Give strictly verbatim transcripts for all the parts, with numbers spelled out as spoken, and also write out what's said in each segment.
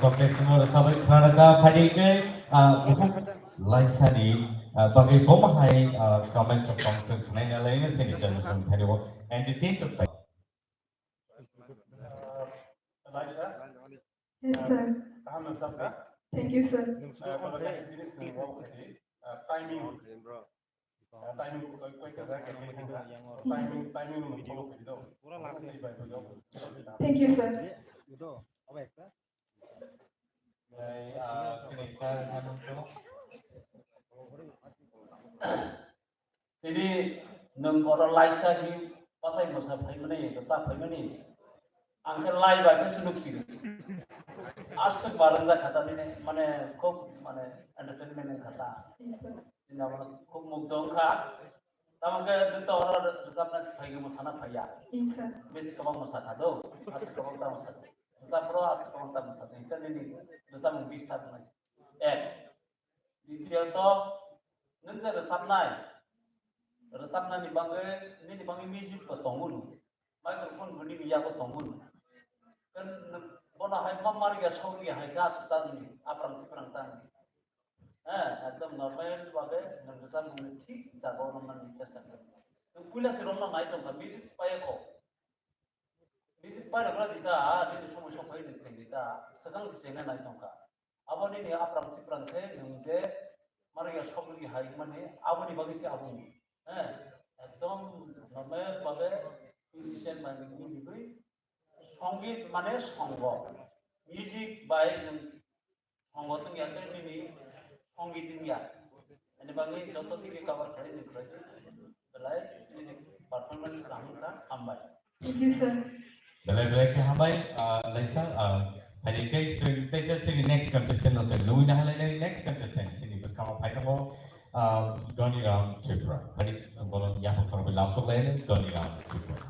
Professional sabai khna da phadi ke, ah, bukhuk laisani, ah, bagwi bomo hai, ah, comments of concern khnaina laina sini generation thani bo entertain to khai. Laisa? Yes, sir. Kaham nang sabda? Thank you, sir. Eh, kalau kayak jenis nang wau kati, eh, timing. Eh, timing koi, koi kaza kayak gini kan. Yes, sir. Timing, timing nang follow kati do. Thank you, sir. Nai, ah, sini sir, anu tu. Tini nwng oro laisa hi pasai mwsa phaimani, kwchak phaimani. Ang khe lai bai khe swnuk sidi. Aswk barang jak kha ta nini, mane khub mane entertainment wng kha ta. Nini abo khub mugdho wng kha. Tamo khe nwng to oro rwchapna phai khe mwsana phai ya. Besi kwbang mwsa kha do, aswk kwbang ta mwsa. Rwchap ro aswk kwbang ta mwsa. Hwnkhe nini rwchapmung disturb wngnai. Ek. Ditiyot, nwng je rwchapnai, rwchapnani bagwi, nini bagwi music bo tongo no. Microphone bo nini yago tongo no. Kan nwng bono hai ma mari ya sogri hai khe aswk ta nini, aprang siprang ta nini. Eh, ekdom normal bhabe nwng rwchapmung thik jaga o romnani chesta khlai. Nwng puila se romna nai tongkha, music se paiya kho. Music pai rwgra di ta, nini somoi sokphai nwng cheng di ta, swkang se chengna nai tongkha. Abo nini aprang siprang khe nwng je mano ya sogwi hai mani aboni bagwi se abo ni. Eh, ekdom normal bhabe musician bai nwng nini gwi songit mane songo. Music bai nwng songo tong ya khe nini songit wng ya. Ani bagwi joto tini cover khlai nwng khlai di. Belai nini performance kaham wng kha, hambai. Thank you, sir. Belai belai khe hambai, ah, Laisa, ah, hai khe chwng teisa chini next contestant no chwng nugwi nahalai nai, next contestant chini bwskango phai tongo, ah, Goniram Tripura. Hai chwng bono yaphang khoroknwi lamsok lai Goniram Tripura.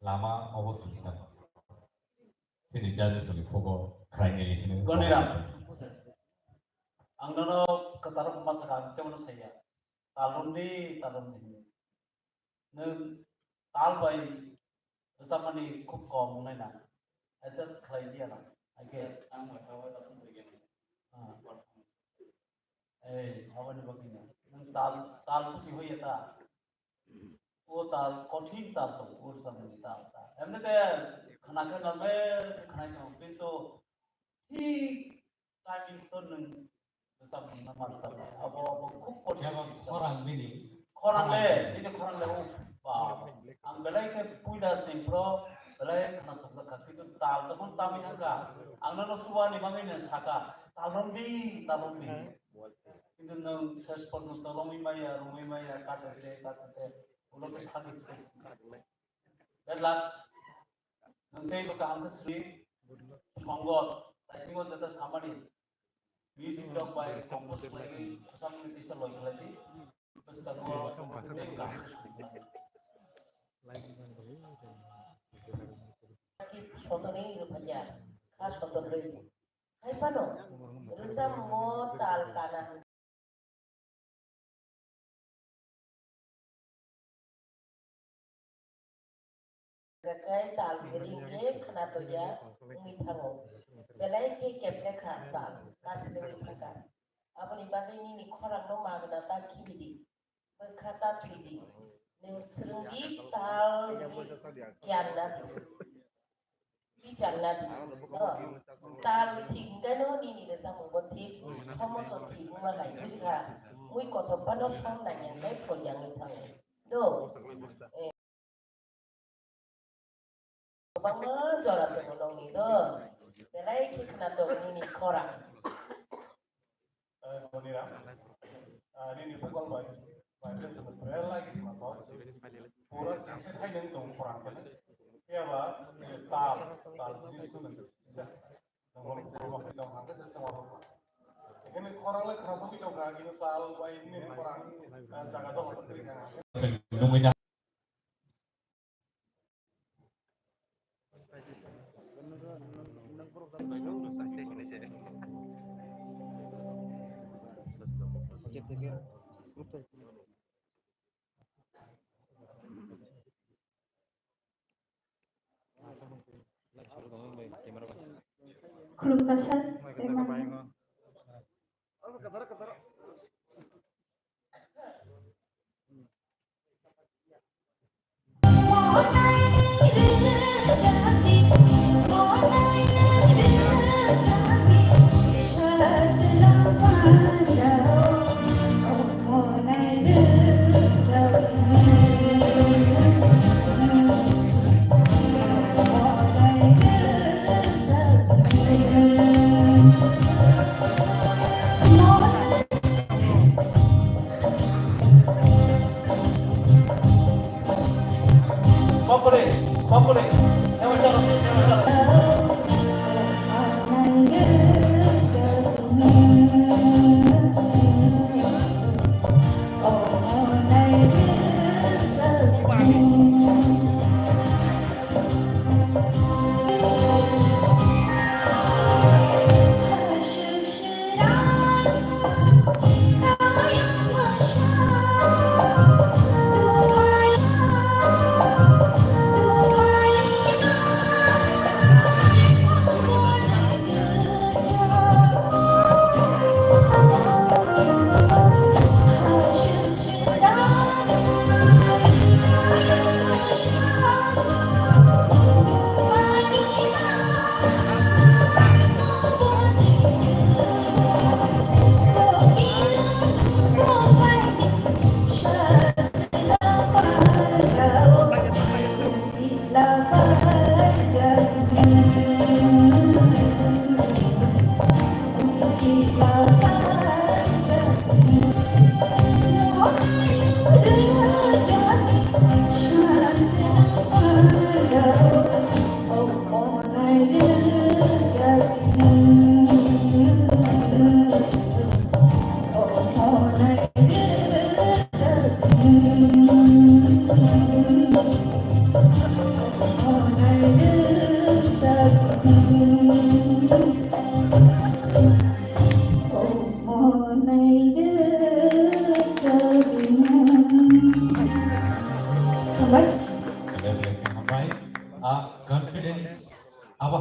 Lama obo tongsa. Chini judges ni khugo khlainai sini. Goniram. Ang nono kwcharo ma sakha, ang kebono saiya. Tal romdi, tal romdi. Nwng tal bai rwchapmani khub kom wngnai na. Adjust khlai diya na. Ake. Sir, ang bai habai aswk rwgwi. Ah. Ei, aboni bagwi no. Nwng tal, tal busi hoiya ta. O tal, kothin tal tong, o rwchapmani tal ta. Emni te khna khe normal khe khnai tong, kintu thik timing so nwng rwchapmani ma rwchapnai. Abo, abo khub kothin. Abo khorang bini. Khorang le, bini khorang le, o ba. Ang belai khe puila chengphro, belai khna thokjak kha, kintu tal jokhon tamwi thang kha, ang nono chubani bagwi no saka, tal romdi, tal romdi. Kintu nwng ses porjonto romwi maya, romwi maya, katete, katete, ulo khe satisfaction. Bad luck. Nwng teibo kaham khe sri, songot, taisingo jeta samani, music rok bai compose khlaiwi, kwchangni tisa loi khlai di. Bwskango tei kaham khe sri. Sotonwi rwphaikha, kha sotonwi. Hai phano, rwchapmung tal kana. Hwnkhe tal kwrwi hwnkhe khna toya wngwi thango. Belai khe kepre kha tal, kasli wngwi thangkha. Aboni bagwi nini khorangno magna ta khibi di. Bwkha ta thwi di. Nwng swrwng di, tal ni giyan na di. Bichar na di. Oh. Tal thik hwnkhe no nini rwchapmung bo thik. Somoso thik wngma hai bujikha. Mui kothok phano som naiya hwnkhe phoyang wng thango. Do. Eh. Kwbangma jora tongo nokni do. Belai khe khna tongo nini khorang. Eh, Boniram. Ah, nini vocal bai, vibration belai khe khna tongo. Pura khe se thai nang tong khorang khe. Phiya ba, eh, tal, tal jinis khe nang. Nang khorang khe se se ma. Ekhane khorang le khna thogwi tong kha, kintu tal bai nini khorang, ah, jaga dong kha. Nungwi na. Khulumkha sir.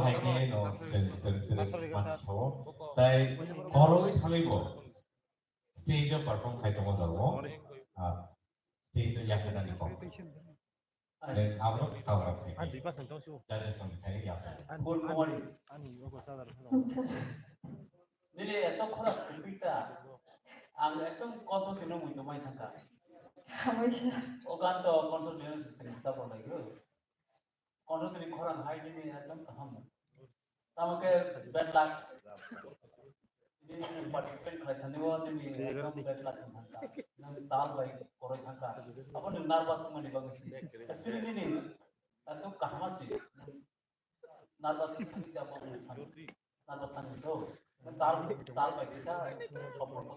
Hai khe no chwng twrwk twrwk ma sao. Tai koroi thangwi bo stage o perform khai tongo jaro. Ah, stage o yakha nani kok. Nwng abo no tawra khai khe. Judges rok ni thani yakha. Good morning. Nini eto khorang kwtwi ta. Ang ekdom kontho tino muitu mai thangkha. Hamai sa. O gan to kontho tino se sing sa bo lai go. Kontho tini khorang hai nini ekdom kaham. Tamo khe bad luck. Nini participant khlai thani o nini ekdom bad luck thangkha. Nang tal bai koroi thangkha. Abo nwng nervous mani bagwi si. Actually nini ekdom kaham si. Nervous thani si abo. Nervous thani to. Tal, tal bai kisa support ko.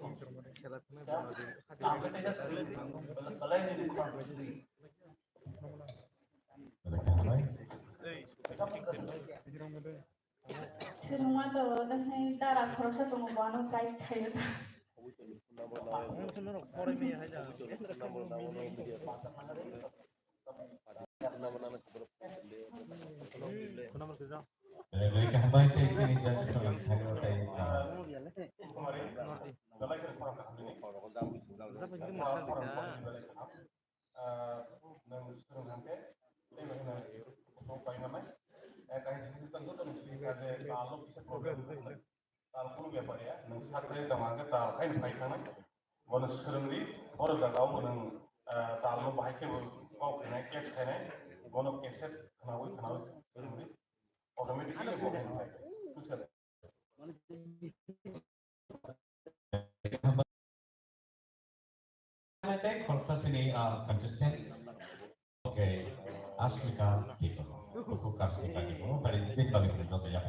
Tal bai kisa support. Belai ni khorang. Siruma to dahai dara khoroksa tongo, bono guide khaio ta. Bai kaham bai tei sini judge song thani o tei, ah, ah, nwng swrwng hangke tei bai hwnwi bo paina mai. Eh, kaisa sini tang joto ni sini kaje talo kisa problem wngkha. Tal kunu bepar ya, nwng sak tari tong hangke tal haino phai thangnai. Bono swrwngdi, boro jaga o nwng, eh, tal no bahai khe bo kok khainai, catch khainai, bono cassette khnaui khnaui swrwngdi, automatically bo haino phai. Bujiya? Tei khoroksa sini, ah, contestant. Okay, Asmika Tito. Buku Asmika Tito. Bari din bagi sini joto ya.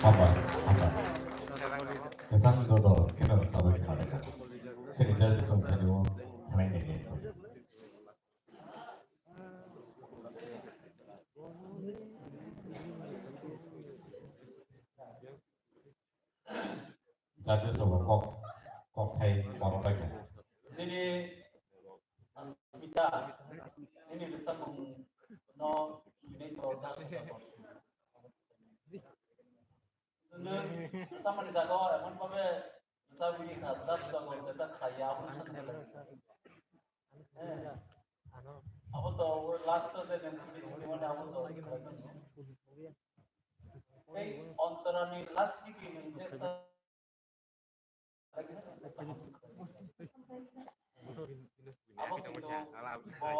Hambai, hambai. Kwchang dodo kheno sabai kha rwkha. Chini judges wng thani o khlai nai nai. Judges rok kok, kok thai borok bai kha. Nini Asmita, nini bwsakong no swinai to. Nwng samani jaga o emon bhabe bwsa bini kha, das jaga o jeta khlaiya, abo no sanjak lai. Eh, abo to last o je nwng bini simi mane abo to khlai mano. Tei ontorani last ni ki nwng jeta Abo kintu bo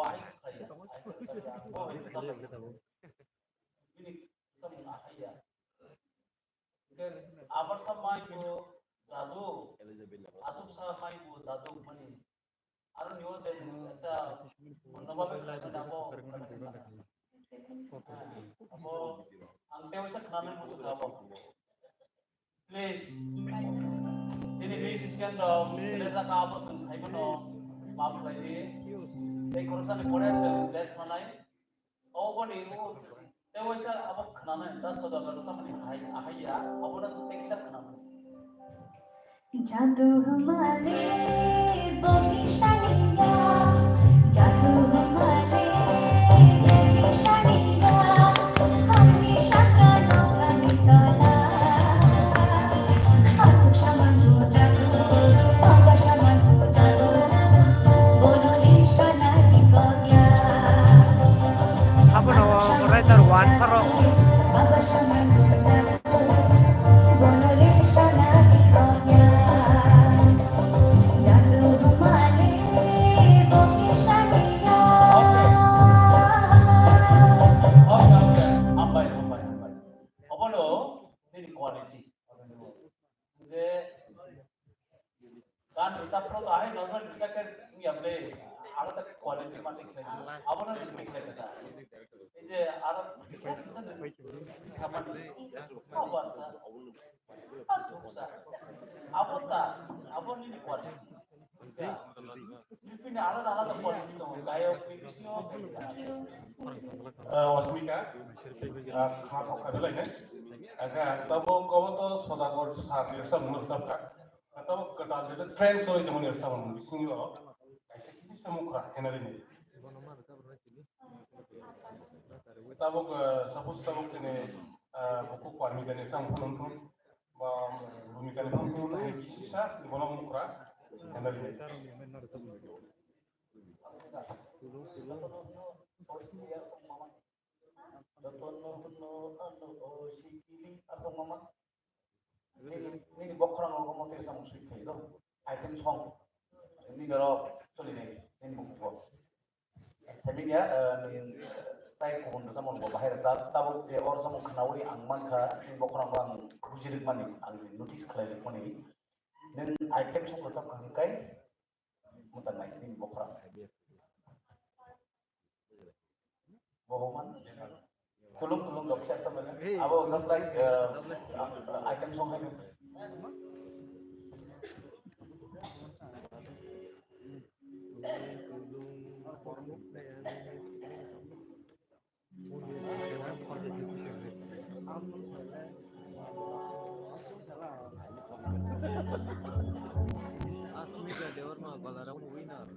ai khlaiya, ai khlaiya, bo bini samung ahaiya. Hingke abar sa mai bo jadu, atuk sa mai bo jadu mani. Aro niyo je ekta onno babe khlai mani abo. Abo ang tewaisa khnanai muchung kha abo. Please. Chini musician rok, sila jaka abo chwng sai mano, maaf khlai di. Tei khoroksa ni pore chwng rest manai. Oboni o, tei waisa abo khnanai, da soda da tamani hai, ahai ya, abo na tei kisa khnanai. Jadu male bogi saniya, jadu male bogi saniya, hamni shaka no kami tola. Atuk shaman tu jadu, baba shaman tu jadu, bono ni shana di kogya. Abono writer one tharo. Baba shaman tu jadu. Obono nini quality. Je Gan rwchapno to ahai normal rwchap khe wngya bwle, aro ta quality mate khlai di. Abono rwchap khlai khe ta. Ei je aro kisa kisa samani. Abo asa. Abo ta, abo nini quality. Bini alada alada quality tongo. Gayok ni bisingo. Ah, Osmika, ah, kha thok kha belai ne. Aga tabo kobo to Sodagor sir ni samung no sabka. Tabo kwtal je trend choli tongmani samung bisingo kaisa kisa mukha henari ni. Tabuk, ah, suppose tabuk tini, ah, buku Parmita ni samung phunung thung, ba Bhumika ni phunung thung, hai kisisa, bono mukra, henari ni. Joto no, no, ano, o, sikili, asong mama. Nini, nini bokhorang rogo mote samung sui khai do. Item song. Nini ro choli nai, nini buku ko. Semi ya, eh, nini, eh, tai kubun rwchapmung bo bahai rwchap. Tabuk je or samung khnaui ang mankha, nini bokhorang bo ang buji rwkmani, ang notice khlai rwkmani. Nwng item song rwchap kha hwnkhe, Mutan nai nini bokhorang. Bohoman. Tulung tulung dok siya sa mana. Abo just like, uh, item song hai. Asmita Debbarma Balaram winner.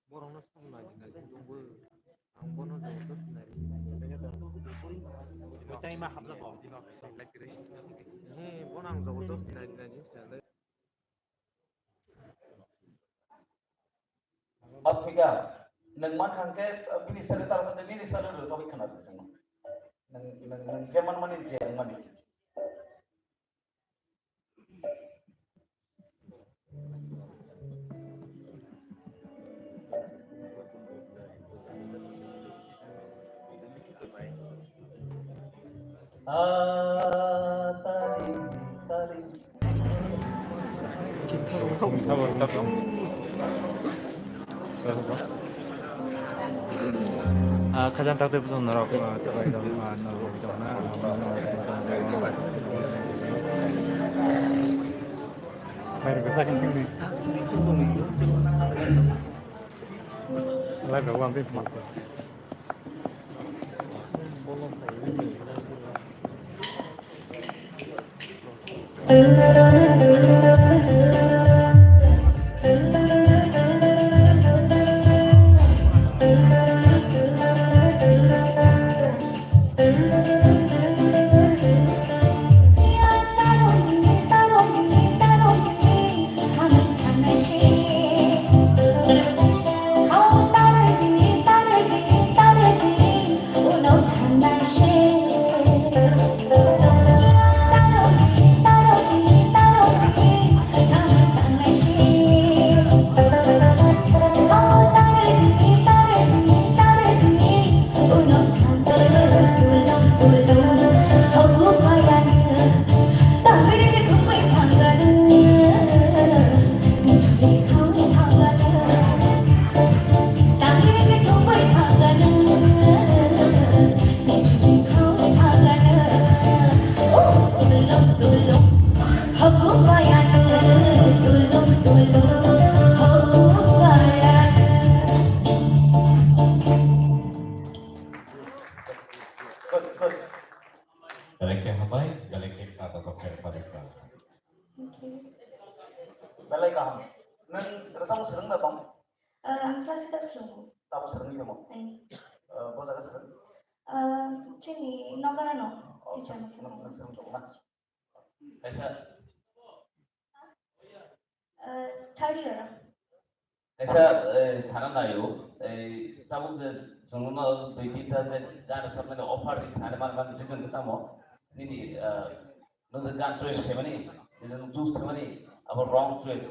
Borokno song nai di nai di tongbo. Ang bono joto sinari. Tei ma hapjak bo. He, bono ang joto sinari nai di sinari. Asmika, nwng mankha hwnkhe, bini salary tar sani nini salary rwjagwi khna rwjak. Nwng, nwng, nwng je manmani je wngmani. Ah, tari, tari. Ah, khajang takte bwswng norok, ah, tabai dong, ah, norok tong na. Mai rwkha sakhe sini. Live rok lamtwi phunukha. Belai khe hambai, belai khe kha, tatok khe pari kha. Thank you. Belai kaham. Nwng rwchapmung swrwng da tong? Ah, ang classical swrwngo. Tamo swrwngwi tamo? Ai. Ah, bo jaga swrwng? Ah, chini nokara no, oh, teacher no swrwng. Nwng swrwng tong na? Kaisa. Ah, third year. Kaisa, eh, sana naio, eh, tabuk je chwngno dui tinta je gan rwchapnani offer ri sana man man reason khe tamo? Nini, eh, nwng je gan choice khaimani, je nwng choose khaimani, abo wrong choice.